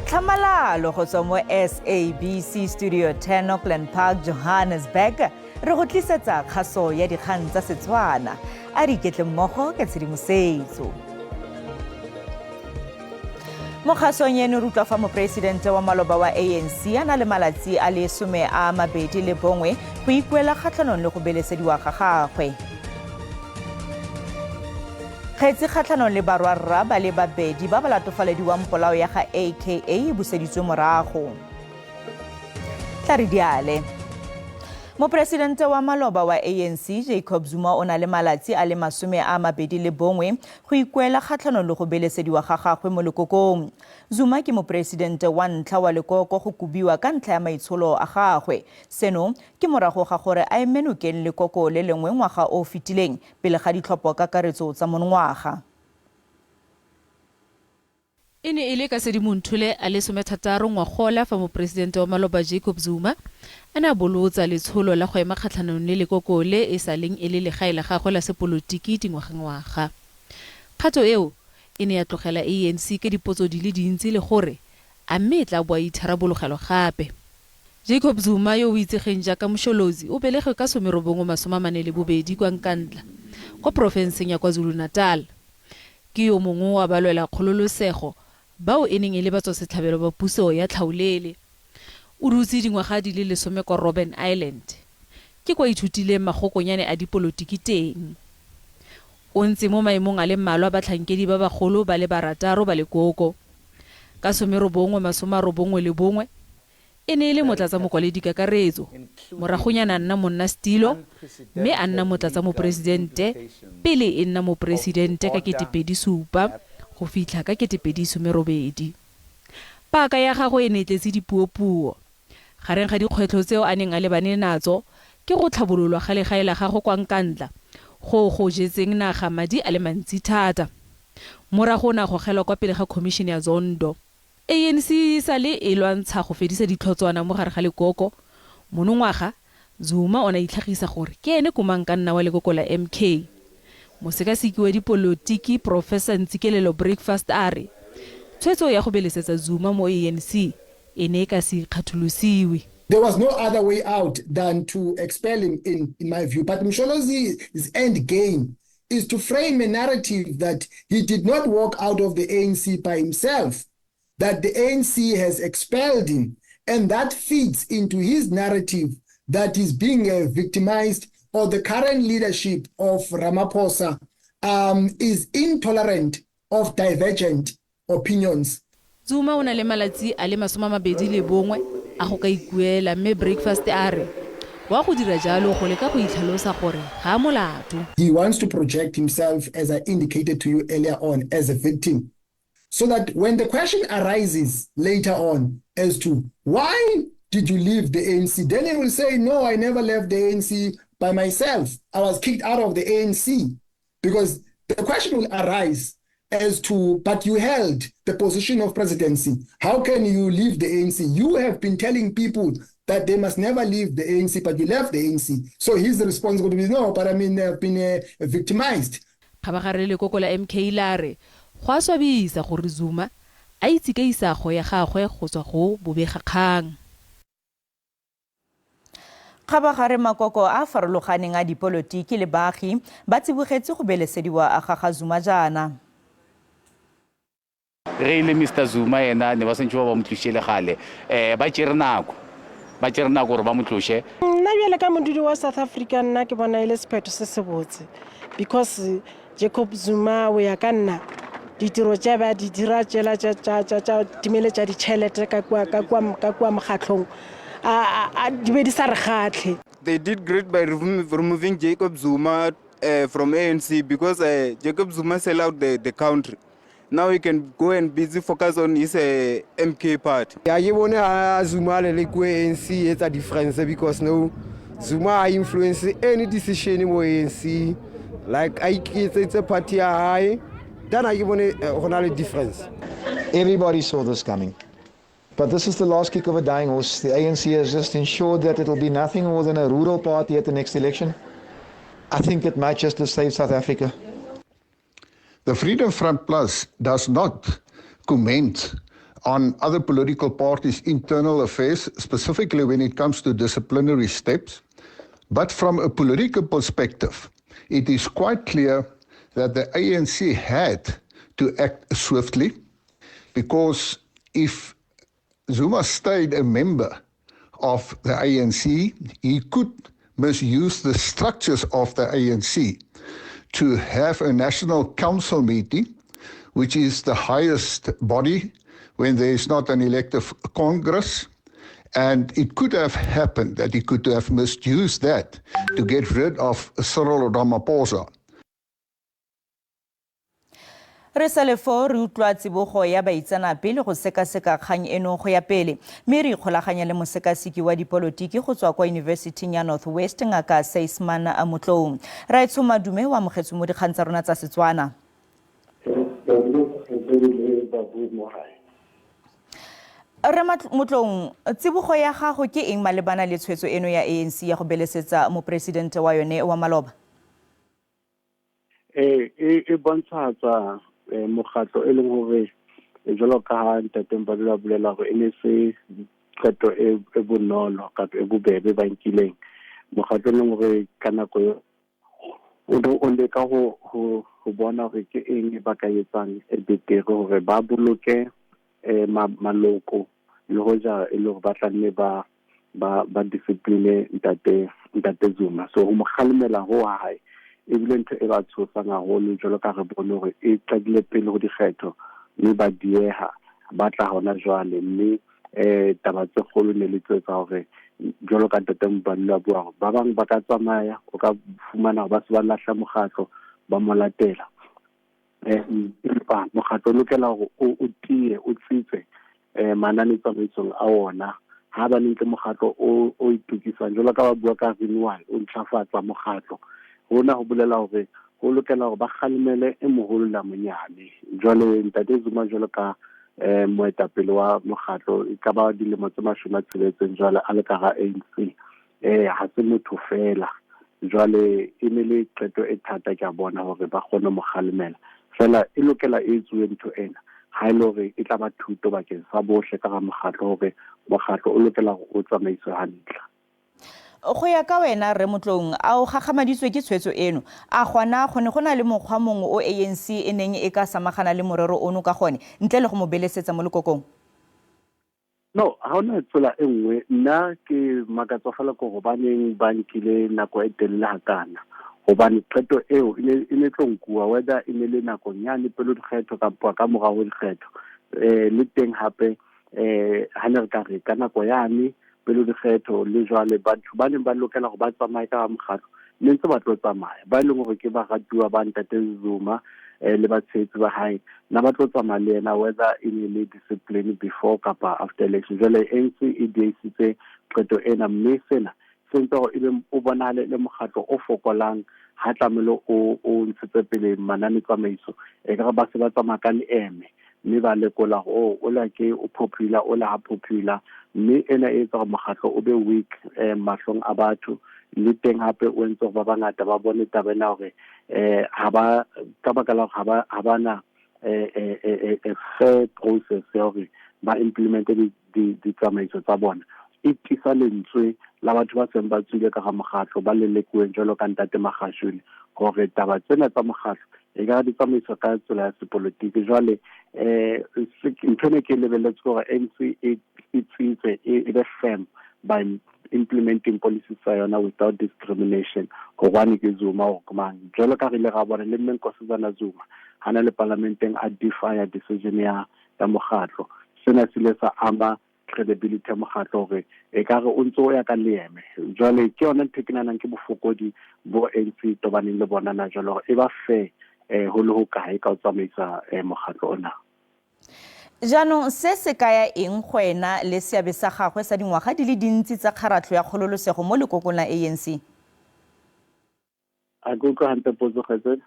Tlhamalalo go tswa mo SABC Studio 10 Auckland Park, Johannesburg, re go tlisetsa kgaso ya dikgang tsa Setswana. A di iketle mmogo ka tshedimosetso. Mo kgasong eno re utlwa fa moporesidente wa maloba wa ANC a na le malatsi a le 21 go ikuela kgatlhanong le go belesediwa ga gagwe. Kgetsi kgatlhanong le barwarra ba le babedi ba ba latofalediwang polao ya ga AKA e buseditswe morago. Tla re diale. Moporesidente wa maloba wa ANC Jacob Zuma o na le malatsi a le 21 go ikuela kgatlhanong le go belesediwa ga gagwe mo lekokong. Zuma ke moporesidente wa ntlha wa lekoko go kobiwa ka ntlha ya maitsholo a gagwe. Seno ke morago ga gore a eme nokeng lekoko le lengwe ngwaga o o fetileng pele ga ditlhopho kakaretso tsa monongwaga. E ne e le ka Sedimonthole a le 60 ngwagola fa moporesidente wa maloba Jacob Zuma a ne a bolotsa letsholo la go ema kgatlhanong le lekoko le e sa leng e le legae la gagwe la sepolotiki dingwagangwaga. Kgato eo e ne ya tlogela ANC ka dipotso di le dintsi le gore a mme e tla boa e itharabologelwa gape. Jacob Zuma yo o itsegeng jaaka Msholozi o belegwe ka 1942 kwa Nkandla, kwa porofenseng ya KwaZulu-Natal. Ke yo mongwe wa balwela kgololosego bao e neng e le batswasetlhabelo ba puso ya tlhaolele. O dutse dingwaga di le lesome kwa Robben Island. Ke kwa ithutileng magokonyane a dipolotiki teng. O ntse mo maemong a le mmalwa batlhankedi ba bagolo ba le barataro ba lekoko. Ka 1991, E ne e le motlatsa-mokwaledi-kakaretso, moragonyana a nna monnasetilo, mme a nna motlatsa-moporesidente pele e nna moporesidente ka 2007 go fitlha ka 2018. Paka ya gagwe e ne e tletse dipuopuo. Gareng ga dikgwetlho tseo a neng a lebane natso ke go tlhabololwa ga legae la gagwe kwa Nkandla, goo go jetseng naga madi a le mantsi thata. Morago o ne a gogelwa kwa pele ga Khomišene ya Zondo. ANC e sale e lwantsha go fedisa ditlhotswana mo gare ga lekoko. Monongwaga, Zuma o ne a itlhagisa gore ke ene komangkanna wa lekoko la MK. Mosekaseki wa dipolotiki Professor Ntsikelelo Breakfast a re tshwetso ya go belesetsa Zuma mo ANC e ne e ka se ikgatholosiwe. There was no other way out than to expel him in, in my view. But Msholozi's end game is to frame a narrative that he did not walk out of the ANC by himself, that the ANC has expelled him, and that feeds into his narrative that he's being victimized, or the current leadership of Ramaphosa is intolerant of divergent opinions. Zuma o na le malatsi a le 21 a go ka ikuela mme Breakfast a re wa go dira jalo go leka go itlhalosa gore ga a molato. He wants to project himself, as I indicated to you earlier on, as a victim, so that when the question arises later on as to why did you leave the ANC, then he will say, no, I never left the ANC by myself. I was kicked out of the ANC. Because the question will arise as to, but you held the position of presidency. How can you leave the ANC? You have been telling people that they must never leave the ANC, but you left the ANC. So his response would be, no, but I mean, they have been victimized. Kgabagare lekoko la MK la re go a swabisa gore Zuma a itse ka isago ya gagwe go tswa go bobegakgang. Kgabagare makoko a a farologaneng a dipolotiki le baagi ba tsibogetse go belesediwa ga ga Zuma jaana. Ge e le Mister Zuma yena ne ba swantše ba ba mo tlošitše le gale. Ba tšere nako, ba tšere nako gore ba mo tloše. Nna bjale ka modudi wa South Africa nna ke bona e le sephetho se sebotse because Jacob Zuma o ya ka nna ditiro tša ba di dira tšela tša tša tša tša timeletša ditšhelete ka kua ka kua ka kua mokgatlong a a di be di sa re kgatlhe. They did great by removing Jacob Zuma from ANC because Jacob Zuma sell out the country. Now he can go and busy focus on his MK party. Ya ke bone ha Zuma le le ko ANC e etsa difference because no Zuma ha influence any decision mo ANC, like a iketsetse party ya hae, then ha ke bone go na le difference. Everybody saw this coming. But this is the last kick of a dying horse. The ANC has just ensured that it will be nothing more than a rural party at the next election. I think it might just have saved South Africa. The Freedom Front Plus does not comment on other political parties' internal affairs, specifically when it comes to disciplinary steps. But from a political perspective, it is quite clear that the ANC had to act swiftly because if Zuma stayed a member of the ANC, he could misuse the structures of the ANC to have a national council meeting, which is the highest body when there is not an elective congress. And it could have happened that he could have misused that to get rid of Cyril Ramaphosa. Re sa le fo re utlwa tsibogo ya baitsanape le go sekaseka kgang eno go ya pele, mme re ikgolaganya le mosekaseki wa dipolotiki go tswa kwa Yunibesithing ya North West, Ngaka Seisman Motloung. Raetsho Madume, o amogetswe mo dikgang tsa rona tsa Setswana. Rre Motloung, tsibogo ya gago ke eng malebana le tshwetso eno ya ANC ya go belesetsa moporesidente wa yone wa maloba? Ee, e, e bontshagatsa eh, mokgatlo e leng gore eh, jalo ka ha ntate Mbadula bolela gore e ne se qeto e, e bonolo kapa e bobebe ba nkileng mokgatlo e leng gore ka nako eo o ne o leka go go go bona gore ke eng e ba ka etsang e betere gore ba boloke eh, maloko le hoja e le gore ba tla nne ba ba ba discipline ntate ntate Zuma. So ho mo kgalemela ho wa hae ebile ntho e ba tshosang haholo, jwalo ka re bone hore e qadile pele ho dikgetho mme ba dieha ba tla hona jwale. Mme eh taba tse kgolo ne le tse tsa hore jwalo ka ntate Mbalula a bua hore ba bang ba ka tsamaya, o ka fumana hore ba se ba lahla mokgatlo ba mo latela. Empa mokgatlo o lokela hore o tiye, o tsitse manane tsamaisong a ona. Ha ba ntle mokgatlo o itokisang jwalo ka ba bua ka renewal, o ntlafatsa mokgatlo. Hona ho bolela hore ho lokela hore ba kgalemele e moholo le a monyane. Jwale ntate Zuma jwalo ka moetapele wa mokgatlo e ka ba dilemo tse 60 jwale a le ka ga ANC, ha se motho fela. Jwale e ne le qeto e thata, ke a bona hore ba kgone mo kgalemela. Fela e lokela e etsuwe ntho ena ha e le hore e tla ba thuto bakeng sa bohle ka ga mokgatlo, hore mokgatlo o lokela hore o tsamaiswe hantle. Go ya ka wena, Rre Motloung, a o gakgamaditswe ke tshwetso eno? A gona go ne go na le mokgwa mongwe o ANC e neng e ka samagana le morero ono ka gone, ntle le go mo belesetsa mo lekokong? No, ha hona tsela e nngwe. Nna ke makatswa fela ke hobaneng ba nkile nako e telele hakana, hobane qeto eo e ne e ne tlo nkuwa whether e ne le nakong yane pele dikgetho kapa ka morao ho dikgetho. Le teng hape ha ne re ka re ka nako yane pele dikgetho le jwale, batho ba neng ba lokela hore ba tsamaye ka mokgatlo ne ntse ba tlo tsamaya, ba e leng hore ke baratuwa ba ntate Zuma le batshehetsi ba hae, na ba tlo tsamaya le yena whether e ne le discipline before kapa after election. Jwale ANC e diehisitse qeto ena, mme sena se entse hore ebe o bonahale le mokgatlo o fokolang ha tlamehile o ntshetse pele manane tsamaiso. E ka re ba se ba tsamaya ka leeme mme ba lekola hore o la ke o popular, o la ha popular, mme ena e etsa hore mokgatlo o be weak mahlong a batho. Le teng hape o entse hore ba bangata ba bone taba ena hore ha ba ka baka la hore ha ba na a fair process ya hore ba implemente ditsamaiso tsa bona. E tiisa lentswe la batho ba seng ba tswile ka ga mokgatlo ba lelekuweng jwalo ka ntate Magashule, hore taba tsena tsa mokgatlo e ka di tsamaiswa ka tsela ya sepolotiki. Jwale ntho ene ke lebelletse hore ANC e tsitse, e be firm by implementing policies tsa yona without discrimination, hobane ke Zuma or ke mang. Jwalo ka re ile ra bona le mme Nkosazana Zuma ha na le parlamenteng a defy decision ya mokgatlo. Sena se ile sa ama credibility ya mokgatlo hore e ka re o ntse o ya ka leeme. Jwale ke yona ntho e ke nahanang ke bofokodi bo ANC tobaneng le bona na jwale, hore e ba fair ho le hokae ka ho tsamaisa mokgatlo ona. Jaanong se se kaya eng go ena le seabe sa gagwe sa dingwaga di le dintsi tsa kgaratlho ya kgololosego mo lekokong la ANC? A ke utlwa hantle potso, kgaitsedi?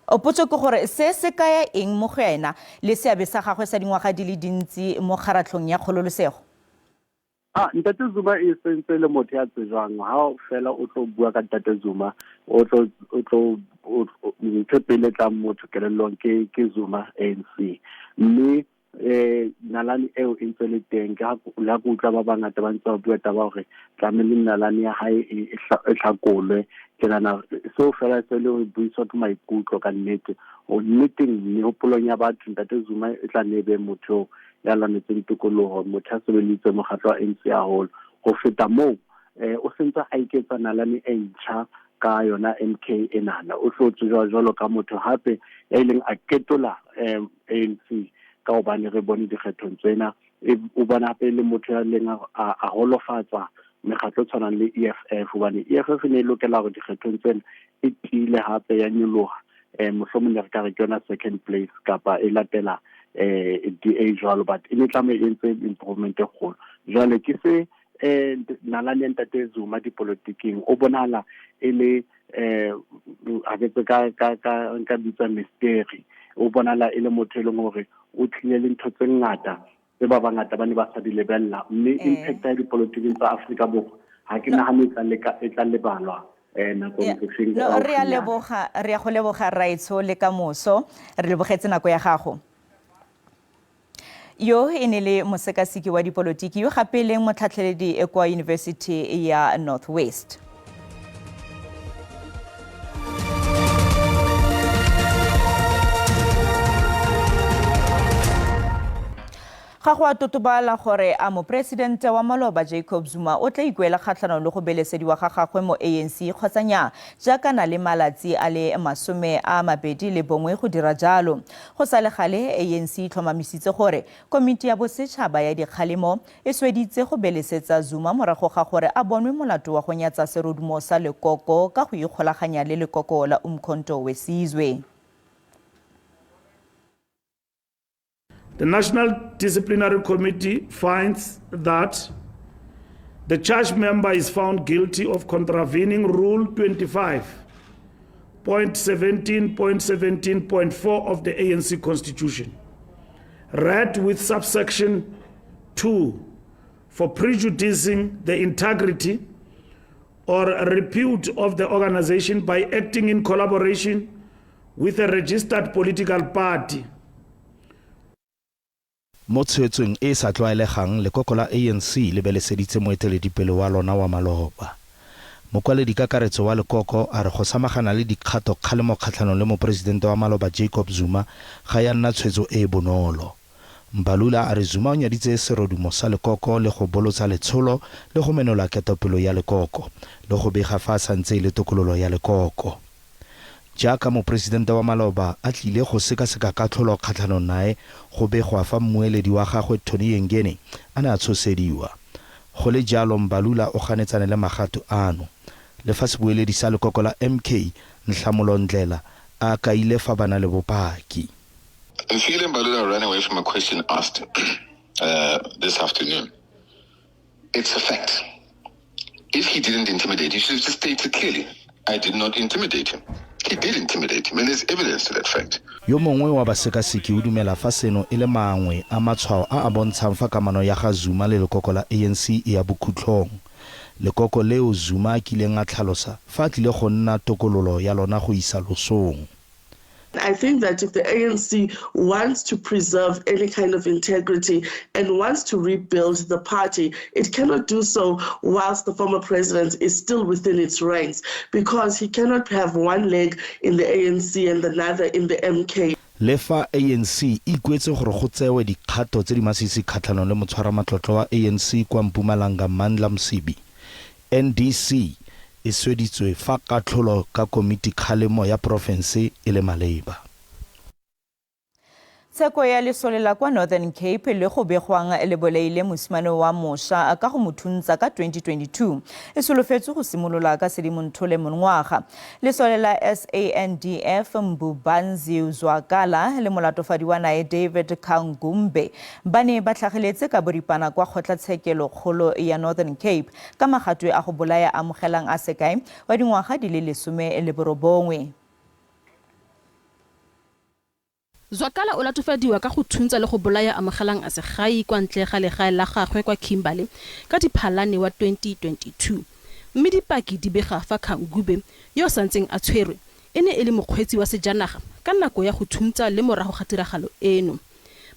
Potso ke gore se se kaya eng mo go ena le seabe sa gagwe sa dingwaga di le dintsi mo kgaratlhong ya kgololosego? Ah, ntate Zuma e sentse le motho ya tsejwang. Ha fela o tlo bua ka ntate Zuma, o tlo o tlo ntho pele tlang motho kelellong ke Zuma ANC. Mme um nalane eo e ntse le teng ke le ha ke utlwa ba bangata ba ntse ba bua taba hore tlamehile nalane ya hae e, e, e hlakolwe. Ke nahana seo fela se le ho buiswa ke maikutlo ka nnete. O nneteng mehopolong ya batho, Ntate Zuma e tla ne be motho ya lwanetseng tokoloho, motho a sebeleditse mokgatlo wa ANC haholo. Ho feta moo, o sentse a iketsa nalane e ntjha ka yona MK enana. O tlo tsejwa jwalo ka motho hape ya ileng a ketola ANC ka hobane re bone dikgethong tsena. O bona hape le motho ya leng a holofatsa mekgatlo e tshwanang le EFF, hobane EFF e ne e lokela hore dikgethong tsena e tiile hape ya nyoloha, mohlomong ne re ka re ke yona second place kapa e latela DA jwalo, but e ne tlameha e entse improvement e kgolo. Jwale ke se nalane ya Ntate Zuma dipolotiking o bonahala e le a ke tse ka ka ka nka bitsa mystery. O bonala e le motho e leng hore o tlile le ntho tse ngata tse ba bangata ba ne ba sa di lebella, mme impact ya dipolotiking tsa Afrika Borwa ha ke nahane e tla lebalwa nakong e feng. No, re a leboga, re ya go leboga raetsho le ka moso, re lebogetse nako ya gago. Yo e ne le mosekaseki wa dipolotiki yo gape e leng motlhatlheledi kwa University ya North West. Ga go a totobala gore a moporesidente wa maloba Jacob Zuma o tla ikuela kgatlhanong le go belesediwa ga gagwe mo ANC kgotsa nnyaa, jaaka na le malatsi a le 21 go dira jalo. Go sa le gale, ANC e tlhomamisitse gore komiti ya bosetšhaba ya dikgalemo e sweditse go belesetsa Zuma morago ga gore a bonwe molato wa go nyatsa serodumo sa lekoko ka go ikgolaganya le lekoko la Umkhonto weSizwe. The National Disciplinary Committee finds that the charged member is found guilty of contravening Rule 25.17.17.4 of the ANC Constitution, read with subsection 2, for prejudicing the integrity or repute of the organization by acting in collaboration with a registered political party. Mo tshwetsong e e sa tlwaelegang, lekoko la ANC le beleseditse moeteledipele wa lona wa maloba. Mokwaledi kakaretso wa lekoko a re go samagana le dikgato kgalemo kgatlhanong le moporesidente wa maloba Jacob Zuma ga ya nna tshwetso e e bonolo. Mbalula a re Zuma o nyaditse serodumo sa lekoko le go bolotsa letsholo le go menola ketapelo ya lekoko le go bega fa a santse e le tokololo ya lekoko. Jaaka moporesidente wa maloba a tlile go sekaseka katlholo kgatlhanong nae, go begwa fa mmueledi wa gagwe Tony Yengeni a ne a tshosediwa. Go le jalo, Mbalula o ganetsane le magato ano. Le fa sebueledi sa lekoko la MK, Nhlamulo Ndhlela, a kaile fa ba na le bopaki. Fikile Mbalula ran away from a question asked this afternoon. It's a fact. If he didn't intimidate, he should have just stated clearly, I did not intimidate him. He did intimidate him, and there's evidence to that fact. Yo mongwe wa basekaseki o dumela fa seno e le mangwe a matshwao a a bontshang fa kamano ya ga Zuma le lekoko la ANC e ya bokhutlong. Lekoko leo Zuma a kileng a tlhalosa fa a tlile go nna tokololo ya lona go isa losong. I think that if the ANC wants to preserve any kind of integrity and wants to rebuild the party, it cannot do so whilst the former president is still within its ranks, because he cannot have one leg in the ANC and another in the MK. Le fa ANC e ikuetse gore go tsewe dikgato tse di masisi kgatlhanong le motshwaramatlotlo wa ANC kwa Mpumalanga Mandla Msibi, NDC e sweditswe fa katlholo ka komiti kgalemo ya porofense e le maleba. Tsheko ya lesole la kwa Northern Cape le go begwang le bolaile mosimane wa mosha ka go mo thuntsa ka 2022 e solofetswe go simolola ka Sedimonthole monongwaga. Lesole la SANDF Mbubanzi Zwakala le molatofadi wa nae David Kangumbe ba ne ba tlhageletse ka boripana kwa kgotlatshekelo kgolo ya Northern Cape ka magatwe a go bolaya Amogelang Asekae wa dingwaga di le 19. Zwakala o latofadiwa ka go thuntsa le go bolaya Amogelang Asegai kwa ntle ga legae la gagwe kwa Kimberley ka Diphalane wa 2022. Mme dipaki di bega fa Khangube, yo o santseng a tshwerwe, e ne e le mokgweetsi wa sejanaga ka nako ya go thuntsa le morago ga tiragalo eno.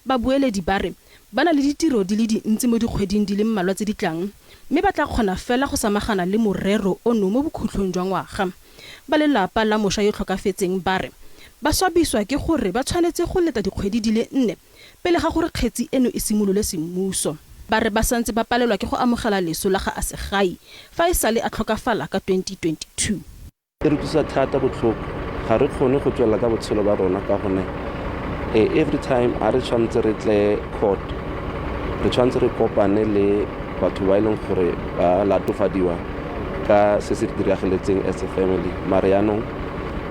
Babueledi ba re ba na le ditiro di le dintsi mo dikgweding di le mmalwa tse di tlang mme ba tla kgona fela go samagana le morero ono mo bokhutlong jwa ngwaga. Ba lelapa la mosha yo tlhokafetseng ba re ba swabiswa ke gore ba tshwanetse go leta dikgwedi di le nne pele ga gore kgetsi eno e simolole semmuso. Ba re ba santse ba palelwa ke go amogela leso la ga Asegai fa e sale a tlhokafala ka 2022. E re utlwisa thata botlhoko, ga re kgone go tswelela ka botshelo ba rona ka gonne every time a re tshwanetse re tle court re tshwanetse re kopane le batho ba e leng gore ba latofadiwa ka se se dirageletseng as a family mare yaanong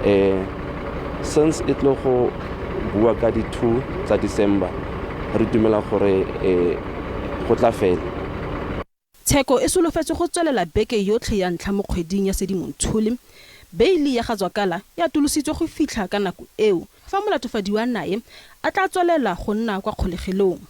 um since e tlo go bua ka di-two tsa December re dumela gore um go tla fela. Tsheko e solofetswe go tswelela beke yotlhe ya ntlha mo kgweding ya Sedimonthole. Beili ya ga Zwakala e atolositswe go fitlha ka nako eo, fa molatofadiwa nae a tla tswelela go nna kwa kgolegelong.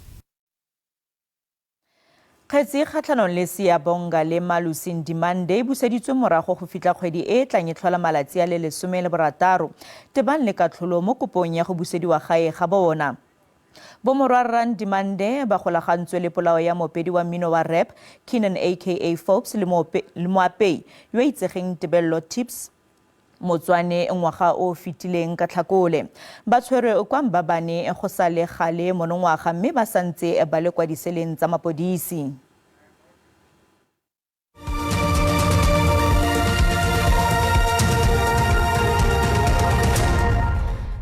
Kgetsi kgatlhanong le Siyabonga le Malusi Ndimande e buseditswe morago go fitlha kgwedi e e tlang e tlhola malatsi a le 16 tebang le katlholo mo kopong ya go busediwa gae ga bona. Bomorwarra Ndimande ba golagantswe le polao ya moopedi wa mmino wa rap Keenan aka Forbes le moapei yo a itsegeng Tebello Tips Motswane ngwaga o o fetileng ka Tlhakole. Ba tshwerwe kwa Mbabane go sa le gale monongwaga mme ba santse ba le kwa diseleng tsa mapodisi.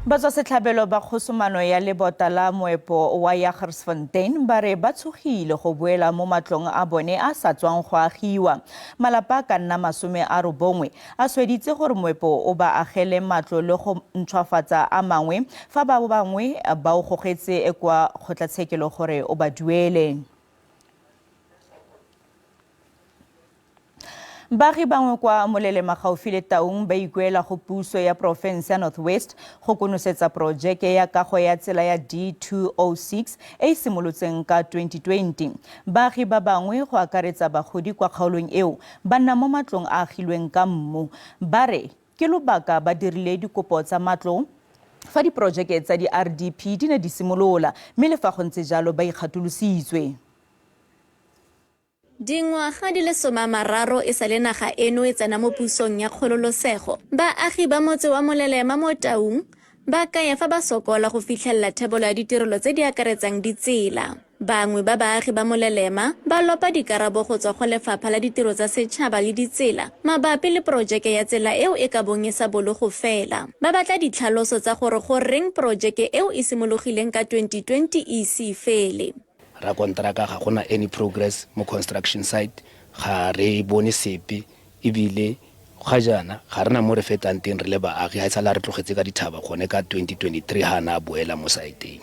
Batswasetlhabelo ba kgosomano ya lebota la moepo wa Jagersfontein ba re ba tshogile go boela mo matlong a bone a sa tswang go agiwa. Malapa a ka nna 90 a sweditse gore moepo o ba agele matlo le go ntšhwafatsa a mangwe fa ba bangwe ba o gogetse kwa kgotlatshekelo gore o ba duele. Baagi bangwe kwa Molelema gaufi le Taung ba ikuela go puso ya porofense ya North West go konosetsa porojeke ya kago ya tsela ya D206 e e simolotseng ka 2020. Baagi ba bangwe go akaretsa bagodi kwa kgaolong eo ba nna mo matlong a agilweng ka mmu. Ba re ke lobaka ba dirile dikopo tsa matlo fa diporojeke tsa di-RDP di ne di simolola mme le fa go ntse jalo ba ikgatolositswe. Dingwaga di le somamararo e sale naga eno e tsena mo pusong ya kgololosego, baagi ba motse wa Molelema mo Taung ba kaya fa ba sokola go fitlhelela thebolo ya ditirelo tse di akaretsang ditsela. Bangwe ba baagi ba Molelema ba lopa dikarabo go tswa go Lefapha la Ditiro tsa Setšhaba le Ditsela mabapi le porojeke ya tsela eo e ka bong e sa bolo go fela. Ba batla ditlhaloso tsa gore goreng porojeke eo e simologileng ka 2020 e ise e fele. Rakonteraka ga gona any progress mo construction site, ga re bone sepe ebile ga jaana ga rena mo re fetang teng re le baagi, ga e sale a re tlogetse ka dithaba gone ka 2023 ga a na a boela mo saeteng.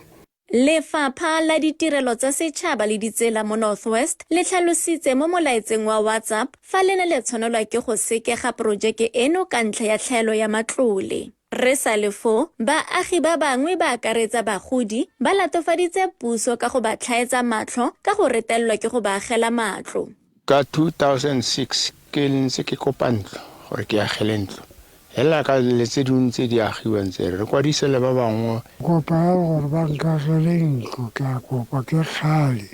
Lefapha la Ditirelo tsa Setšhaba le Ditsela mo North West le tlhalositse mo molaetseng wa WhatsApp fa le ne le tshwanelwa ke go sekega porojeke eno ka ntlha ya tlhaelo ya matlole. Re sa le foo, baagi ba bangwe ba akaretsa bagodi, ba latofaditse puso ka go ba tlhaetsa matlho ka go retelelwa ke go ba agela matlo. Ka 2006 ke ntse ke kopa ntlo gore ke agele ntlo hela ka le tse dingwe tse di agiwang tse re kwadise le ba bangwe. Kopa ya gore ba nkagele ntlo ke a kopa ke kgale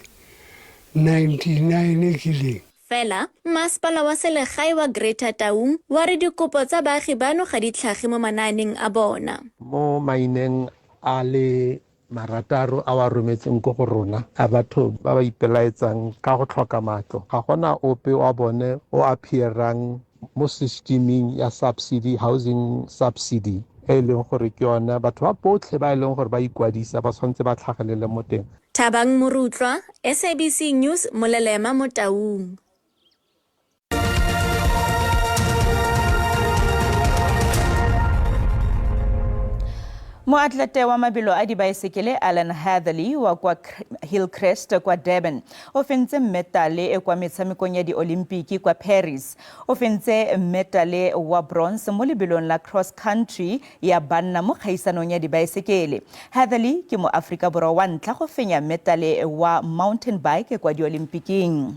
99 ke leng. Fela, masepala wa selegae wa Greater Taung wa re dikopo tsa baagi bano ga di tlhage mo manaaneng a bona. Mo maineng a le marataro a wa rometseng ko go rona a batho ba ba ipelaetsang ka go tlhoka matlo, ga gona ope wa bone o appearang mo systeming ya subsidy, housing subsidy, e leng gore ke yone batho ba botlhe ba e leng gore ba ikwadisa ba tshwanetse ba tlhagelele mo teng. Thabang Morutlwa, SABC News, Molelema mo Taung. Moatlete wa mabelo a dibaesekele Alan Hatherley wa kwa Hillcrest kwa Durban o fentse mmetale e kwa metshamekong ya diolimpiki kwa Paris. O fentse mmetale wa bronze mo lebelong la cross country ya banna mo kgaisanong ya dibaesekele. Hatherley ke moAforika Borwa wa ntlha go fenya mmetale wa mountain bike kwa diolimpiking.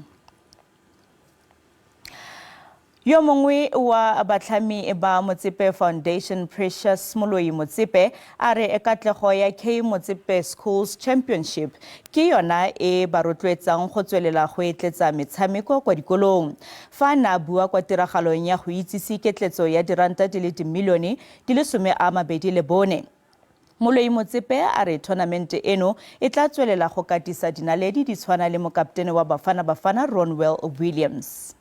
Yo mongwe wa batlhami ba Motsepe Foundation Precious Moloi Motsepe a re katlego ya Kay Motsepe Schools Championship ke yona e ba rotloetsang go tswelela go etletsa metshameko kwa dikolong. Fa a ne a bua kwa tiragalong ya go itsise ketletso ya diranta di le dimilione di le 24, Moloi Motsepe a re thonamente eno e tla tswelela go katisa dinaledi di tshwana le mokaptene wa Bafana Bafana Ronwell Williams.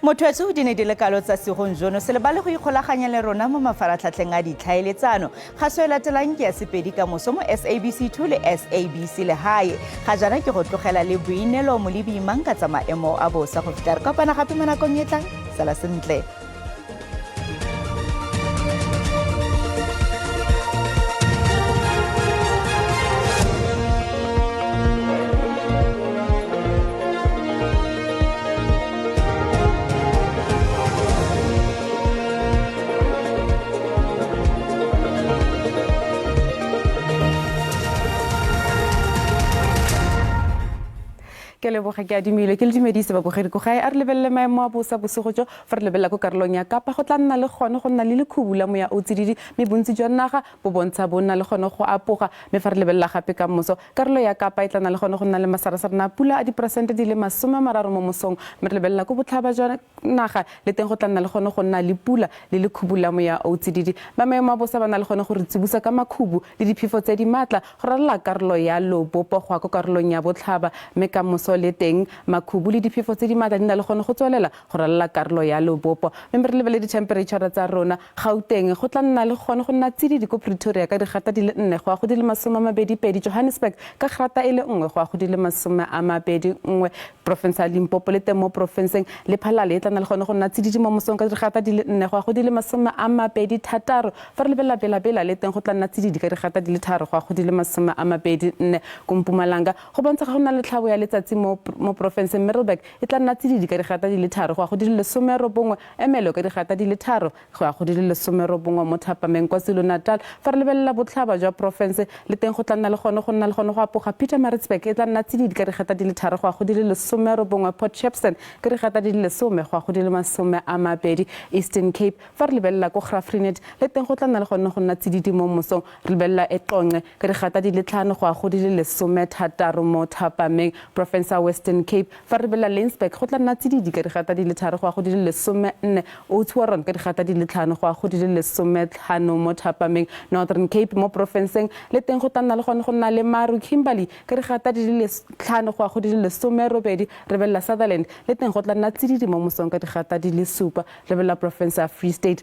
Motho di ne di le kalo tsa segong jono se lebale go ikgolaganya le rona mo mafaratlhatlheng a ditlhaeletsano. Kgaso e latelang ke ya Sepedi ka moso mo SABC 2 le SABC Lehae. Ga jaana ke go tlogela le Boinelo Molebi mang ka tsa maemo a bosa go fitlha re kopana gape mo nakong e tlang. Sala sentle. Ke leboga ke adimile ke le dumedise babogedi ko gae. A re lebelele maemo a bosa bosigo jo. Fa re lebelela ko karolong ya Kapa, go tla nna le gone go nna le lekhubu la moya o tsididi, mme bontsi jwa naga bo bontsha bo nna le gone go apoga. Mme fa re lebelela gape ka moso, karolo ya Kapa e tla nna le gone go nna le masarasarana a pula a diperesente di le 30 mo mosong. Mme re lebelela ko botlhaba jwa naga, le teng go tla nna le gone go nna le pula le lekhubu la moya o tsididi. Ba maemo a bosa ba na le gone go re tsibosa ka makhubu le diphefo tse di maatla go ralala karolo ya lobopo go ya ko karolong ya botlhaba. Mme ka moso le teng makhubu le diphefo tse di maatla di na le gone go tswelela go ralala karolo ya lobopo. Mme re lebelele dithemperetšhara tsa rona. Gauteng go tla nna le gone go nna tsididi ko Pretoria ka digata di le 4 go ya go di le 22, Johannesburg ka grata e le 1 go ya go di le 21, porofense ya Limpopo le teng mo porofenseng Lephalale e tla nna le gone go nna tsididi mo mosong ka digata di le 4 go ya go di le 26. Fa re lebelela Bela-Bela le teng go tla nna tsididi ka digata di le 3 go ya go di le 24. Ko Mpumalanga go bontsha ga go nna le tlhabo ya letsatsi mo mo porofenseng Middelburg e tla nna tsididi ka digata di le 3 go ya go di le 19, Ermelo ka digata di le 3 go ya go di le 19 mo thapameng. KwaZulu-Natal, fa re lebelela botlhaba jwa porofense, le teng go tla nna le gone go nna le gone go apoga. Pietermaritzburg e tla nna tsididi ka digata di le 3 go ya go di le 19, Port Shepstone ka digata di le 10 go ya go di le 20. Eastern Cape, fa re lebelela ko Graaff-Reinet, le teng go tla nna le gone go nna tsididi mo mosong. Re lebelela Eqonce ka digata di le 5 go ya go di le 16 mo thapameng. Porofense ya Western Cape, fa re lebelela Laingsburg, go tla nna tsididi ka digata di le 3 go ya go di le 14. Oudtshoorn ka digata di le 5 go ya go di le 15 mo thapameng. Northern Cape mo porofenseng le teng go tla nna le gone go nna le maru. Kimberley ka digata di le 5 go ya go di le 18. Re lebelela Sutherland le teng go tla nna tsididi mo mosong ka digata di le 7. Re lebelela porofense ya Free State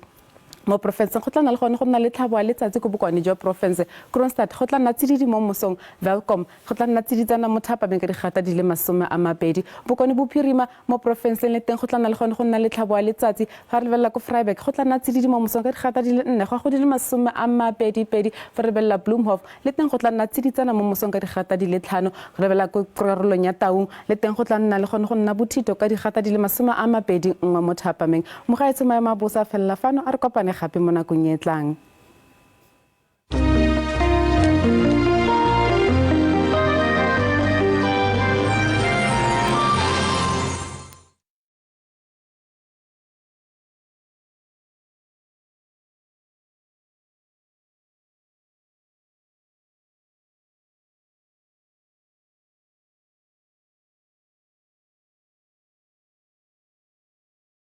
mo porofenseng, go tla nna le gone go nna le tlhabo ya letsatsi ko bokone jwa porofense. Kroonstad go tla nna tsididi mo mosong. Welkom go tla nna tsiditsana mo thapameng ka digata di le 20. Bokone bophirima mo porofenseng le teng go tla nna le gone go nna le tlhabo ya letsatsi. Fa re lebelela ko Vryburg go tla nna tsididi mo mosong ka digata di le 4 go ya go di le 22. Fa re lebelela Bloemhof le teng go tla nna tsiditsana mo mosong ka digata di le 5. Re lebelela ko karolong ya Taung le teng go tla nna le gone go nna bothito ka digata di le 21 mo thapameng. Mogaetsho, maemo a bosa a felela fano, a re kopane gape mo nakong e tlang.